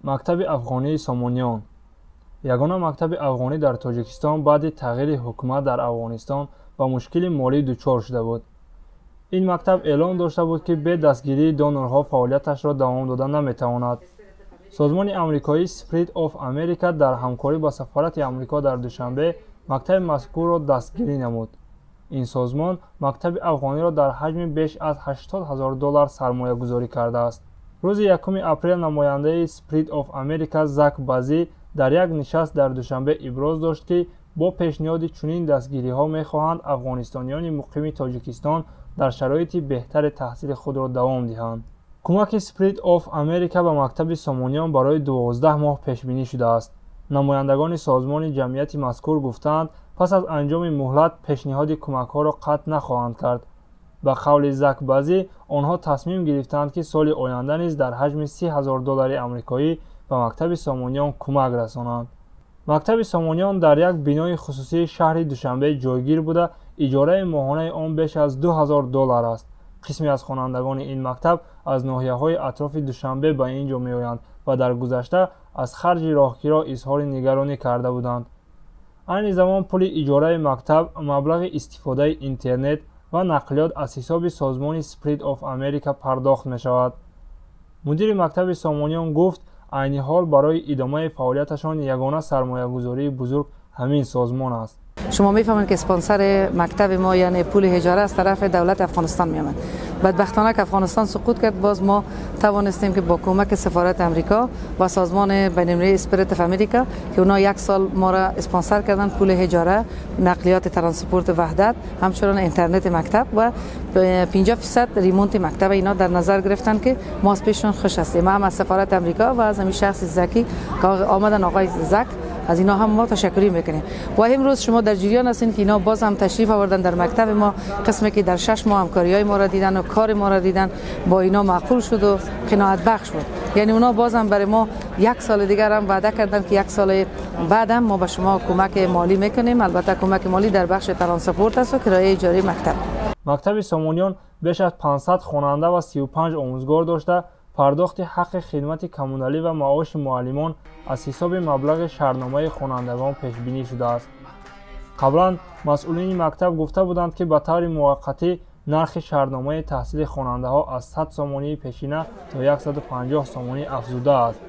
Мактаби афғонии Сомониён, ягона мактаби афғонӣ дар Тоҷикистон, баъди тағйири ҳукумат дар Афғонистон ба мушкили молӣ дучор шуда буд. Ин мактаб эълон дошта буд, ки бе дастгирии донорҳо фаъолияташро давом дода наметавонад. Созмони амрикоӣ Spirit of America дар ҳамкорӣ бо сафорати Амрико дар Душанбе мактаби мазкурро дастгирӣ намуд. Ин созмон мактаби афғониро дар ҳаҷми беш аз 80 ҳазор доллар сармоягузорӣ кардааст. Рӯзи 1 апрел намояндаи Spirit of America Зак Базӣ дар як нишаст дар Душанбе иброз дошт, ки бо пешниҳоди чунин дастгириҳо мехоҳанд афғонистониёни муқими Тоҷикистон дар шароити беҳтаре таҳсили худро давом диҳанд. Кӯмаки Spirit of America ба мактаби Сомониён барои 12 моҳ пешбинӣ шудааст. Намояндагони созмони ҷамъияти мазкур гуфтаанд, пас аз анҷоми муҳлат пешниҳоди кӯмакҳоро қатъ нахоҳанд кард. Ба қавли Зак Базӣ, онҳо тасмим гирифтаанд, ки соли оянда низ дар ҳаҷми 30 ҳазор доллари амрикоӣ ба мактаби Сомониён кӯмак расонанд. Мактаби Сомониён дар як бинои хусусии шаҳри Душанбе ҷойгир буда, иҷораи моҳонаи он беш аз 2 ҳазор доллар аст. Қисме аз хонандагони ин мактаб аз ноҳияҳои атрофи Душанбе ба ин ҷо меоянд ва дар гузашта аз харҷи роҳкиро изҳори нигаронӣ карда буданд. Айни замон пули иҷораи мактаб, маблағи истифодаи интернет ва нақлиёт аз ҳисоби созмони Spirit of America пардохт мешавад. Мудири мактаби Сомониён гуфт, айни ҳол барои идомаи фаъолияташон ягона сармоягузории бузург ҳамин созмон аст. Шумо мефаҳмед, ки спонсори мактаби мо, яъне пули иҷора, аз тарафи давлати Афғонистон меомад. Бадбахтона ки Афғонистон суқут кард. Боз мо тавонистем, ки бо кӯмаки сафорати Амрико ва созмони байналмилалии Spirit of America, ки اونا یک سال ما را اسپانسر کردن، پول اجاره، نقلیات ترانسپورت وحدت، همچنان اینترنت مکتب و 50% ремонт مکتب اینا در نظر گرفتن که ما از پیششون خوش هستیم. ما هم از سفارت امریکا و از همین شخص زکی که آمدن، آقای زک، از اینا هم ما تشکری میکنیم. و امروز شما در جریان هستین که اینا باز هم تشریف آوردن در مکتب ما. قسمی که در 6 ماه همکاری های ما را دیدن و کار ما را دیدن، با اینا معقول شد و قناعت بخش بود. یعنی اونا باز هم برای ما یک سال دیگر هم وعده کردن که یک سال بعدم ما به شما کمک مالی میکنیم. البته کمک مالی در بخش ترانسپورت است و کرایه اجاره مکتب. Мактаби Сомониён беш аз 500 хонанда ва 35 омӯзгор дошта, пардохти ҳаққи хидмати коммуналӣ ва маоши муаллимон аз ҳисоби маблағи шартномаи хонандагон пешбинӣ шудааст. Қаблан масъулини мактаб гуфта буданд, ки ба таври муваққатӣ нархи шартномаи таҳсили хонандаҳо аз 100 сомонии пешина то 150 сомонӣ афзудааст.